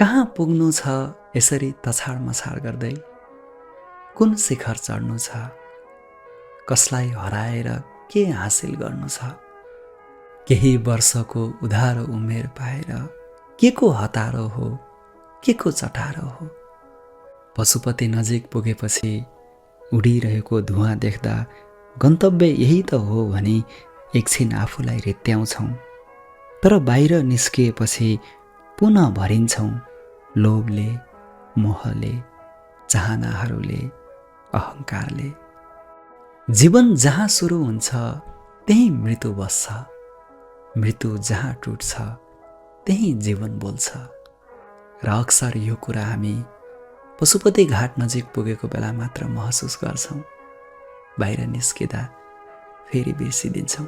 कहाँ पुग्नु छ यसरी तछाड मछाड गर्दै? कुन शिखर चढ्नु छ? कसलाई हराएर के हासिल गर्नु छ? केही वर्षको उधारो उमेर पाएर के को हतारो हो, के को चटारो हो? पशुपति नजिक पुगेपछि उडिरहेको धुवाँ देख्दा गन्तव्य यही त हो भनी एकछिन आफूलाई रित्याउँछौँ, तर बाहिर निस्किएपछि पुनः भरिन्छौँ लोभले, मोहले, चाहनाहरूले, अहङ्कारले। जीवन जहाँ सुरु हुन्छ त्यही मृत्यु बस्छ, मृत्यु जहाँ टुट्छ त्यही जीवन बोल्छ। र अक्सर यो कुरा हामी पशुपति घाट नजिक पुगेको बेला मात्र महसुस गर्छौँ, बाहिर निस्किँदा फेरि बिर्सिदिन्छौँ।